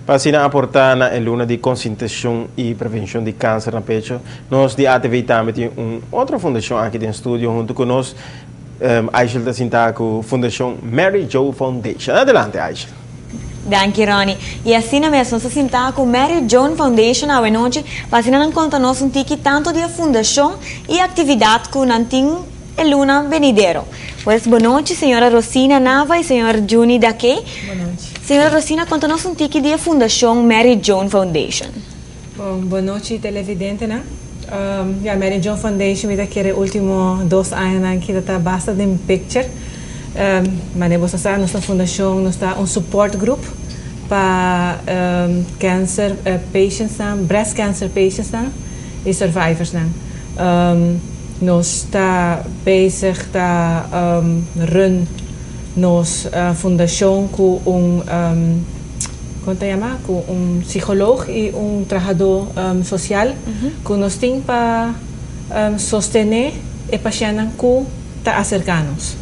Pa asina aporta na e luna di concientisacion y prevencion di cancer na pecho, nos di ATV tambe tin un otro fundacion aki den studio hunto cu nos. Aishel ta sinta cu Fundacion Mary Jo Foundation. Adelante, Aishel. Danki, Ronnie. Y asina mes, nos ta sinta cu Mary Joan Foundation awe nochi, pa asina nan conta nos un tiki tanto di e fundacion y actividad cu nan tin e luna venidero. Pues, bon nochi, señora Rosina Nava y señor Juni Dake. Bon nochi. Señora Rosina, conta nos un tiki di e fundacion Mary Joan Foundation. Bon nochi, televidentenan. Ja, Mary Joan Foundation, mi ta kere ultimo 2 añanan cu ta basta den picture. Maar bo sa, nos fundacion, nos ta un support group pa cancer patients, nan, breast cancer patients nan, y survivors nan. Nos ta bezig ta run nos fundacion cu un, con ta yama? Cu un psicologo y un trahador social cu nos tin pa sostene e pashent cu ta acerca nos.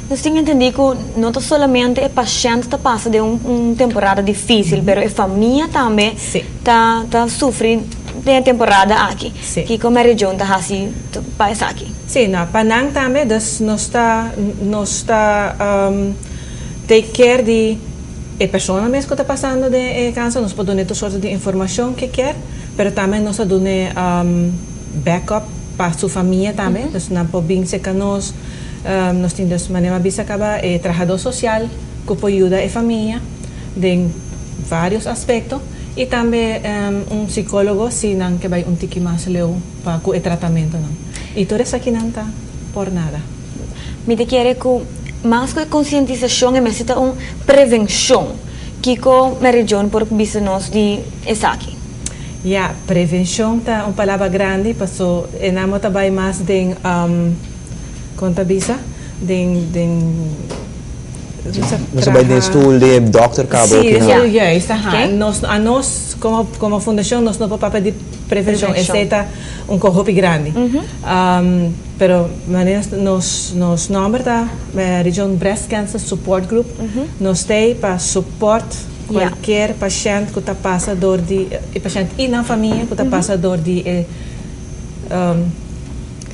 Nos tin entendi cu no ta solamente e pashent ta pasa den un temporada dificil, pero e famia tambe ta sufri den e temporada aki. Kico Mary Joan ta haci pa esaki? Si, no, pa nan tambe, dus nos ta take care di e persona mes cu ta pasando den e cancer, nos por duna tur sorto di informacion cu kier, pero tambe nos ta duna backup pa su famia tambe, dus nan por bin cerca nos, nos tin dus manera bisa caba e trahador social cu por yuda e famia den varios aspecto y tambe un psicologo si nan kier bay un tiki mas leu pa cu e tratamento nan. Y tur esaki nan ta por nada. Mi ta kere cu mas cu concientisacion e mester ta un prevencion. Kico Mary Joan por bisa nos di esaki? Ja, prevencion ta un palabra grandi, paso e nan ta bay mas den con ta bisa, den Nos bay den stoel di dokter caba. Si, juist. Aha. Nos como fundacion, nos no por papia di prevencion, Prevencion. Esey ta un cos grandi. Pero manera nos nomber ta Mary Joan Breast Cancer Support Group. Nos ta pa support cualkier pashent cu ta pasa door di e pashent y nan famia cu ta pasa door di e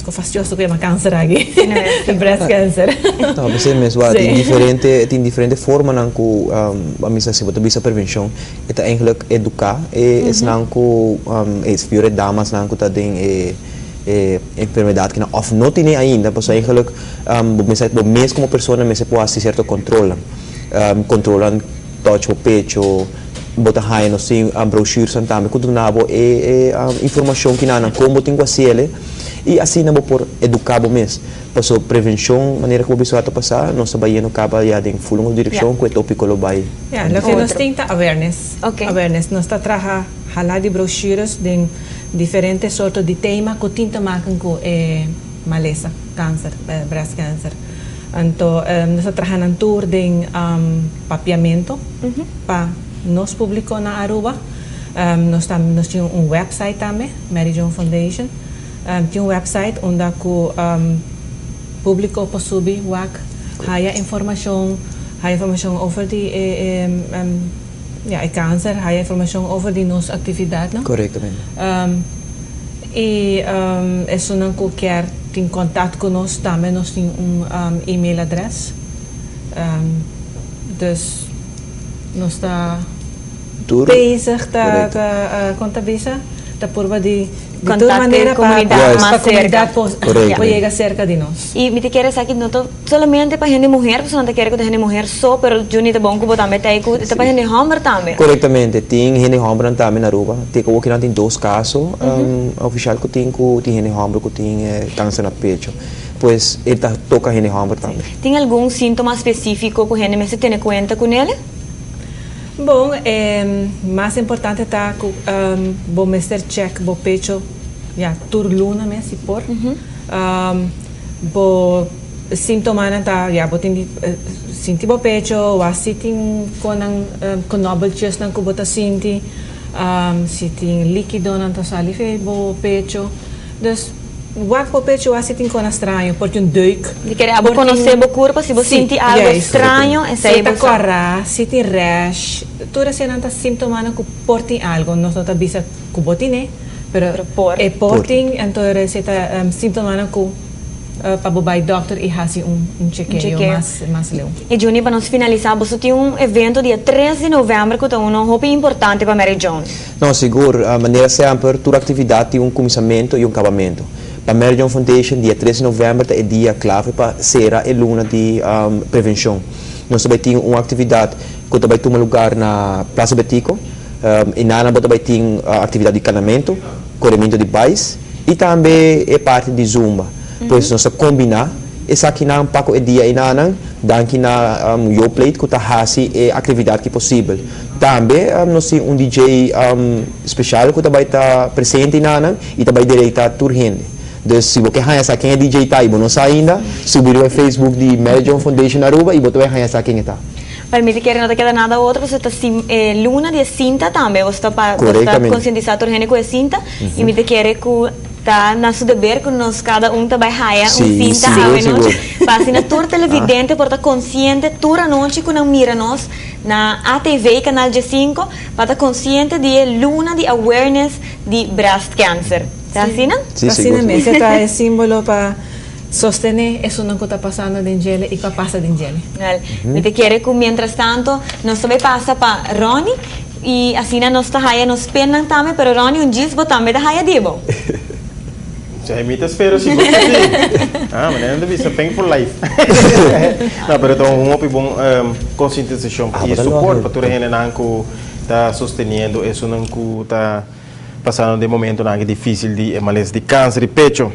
fastioso cu yama cancer aki. No, si. Breast cancer. No, esey mes, tin diferente formanan cu ami sa si bo ta bisa prevencion, e ta eigenlijk educa e esnan cu e fiore damas nan cu ta den e enfermedad cu of no tin ainda, paso eigenlijk bo mester bo mes como persona mester por haci cierto control, controlan touch bo pecho, bo ta haya nos tin brochures tambe cu duna bo e informacion cu nan con bo tin cu haci y asina bo por educa bo mes. Paso prevencion, manera cu bo bisa ta pasa, nos ta bayendo caba ya den full un direccion cu e topico lo bay. Ja, loke nos Otro. tin ta awareness. Awareness. Nos ta traha hala di brochures den diferente sorto di tema cu tin te maken cu malesa, cancer, breast cancer. Anto, nos ta traha nan tur den papiamento pa nos publico na Aruba. Nos tin un website tambe, Mary Joan Foundation. Tin un website unda cu publico por subi, wak, haya informacion over di ja, e cancer, haya informacion over di nos actividad, no? Correctamente. Y esunnan cu kier tin contacto cu nos tambe, nos tin un e-mail address. Dus nos ta Tur bezig ta Correcto. ta con ta bisa, ta purba di Contacto tur manera cu comunidad pa mas comunidad cerca. por Correcto. por yega cerca di nos. Y mi ta kere sa cu no ta solamente pa hende muher, pasobra nan ta kere cu hende muher so, pero Juni, ta bon cu bo tambe ta cu ta pa hende homber tambe. Correctamente, tin hende homber tambe na Aruba. Tin cu cu tin dos caso oficial cu tin hende homber cu tin cancer na pecho. Pues e ta toca hende homber tambe. Tin algun sintoma specifico cu hende mester tene cuenta cu ne? Bon, mas importante ta cu bo mester check bo pecho, ja, tur luna mes si por. Bo sintoma ta, ja, bo tin sinti bo pecho, of si tin con knobbeltjes nan cu bo ta sinti, si tin likido nan ta sali for di bo pecho. Dus Wak bo pecho si tin cos straño, por tin un deuk. Di kere abo conoce bo curpa, si bo sinti algo straño, esey Si ta bo cora, si tin rash, tur esey ta sintoma cu por tin algo, nos no ta bisa cu bo tin, pero, Pero por. E por tin, anto esey ta sintoma cu pa bo bay doctor y haci un chequeo, Chequeo. mas leu. Y Juni, pa nos finalisa, bo tin un evento dia 3 di november cu ta un hopi importante pa Mary Joan. No, sigur, manera semper, tur actividad tin un cuminsamento y un acabamento. Pa Mary Joan Foundation, dia 3 di november ta e dia clave pa cera e luna di prevencion. Nos tambe tin un actividad cu tambe ta tuma luga na Plaza Betico, y na tambe tin actividad di canamento, coremento di bike y tambe e parti di Zumba. Pues nos a combina esakinan pa e dia einan, danki na Yoplait cu ta hasi e actividad aki posibel. Tambe nos tin un DJ special cu tambe ta presente einan y tambe deleita tur hende. Dus si bo kier sa ken e DJ ta y bo no sa ainda, subi na Facebook di Mary Joan Foundation Aruba y bo ta bay sa ken ta. Pa mi kier no ta keda nada otro, bo ta e luna di cinta tambe, bo ta pa Correctamente. Concientisa tur hende cu e cinta y mi ta kere cu ta na su deber cu nos cada un tambe haya un cinta awe nochi. Pa asina tur televidente por ta consciente tur anochi cu nan mira nos na ATV Canal G5 pa ta consciente di luna di awareness di breast cancer. Ta asina, no? Si, Asina sigur. Mes, ta e simbolo pa sostene esnan cu ta pasando den dje y pa pasa den dje. Well, mi ta kere cu mientras tanto nos tambe pasa pa Ronnie y asina nos ta haya nos pennan tambe, pero Ronnie, un disco tambe ta haya di bo. Si, mi ta spera sigur cu si. Ah, mas no bisa pen for life. No, pero ta un hopi bon concientisacion Ah, y but support lo- pa tur hende cu ta sosteniendo esnan cu ta pasando den momentonan dificil di malesa di cancer di pecho.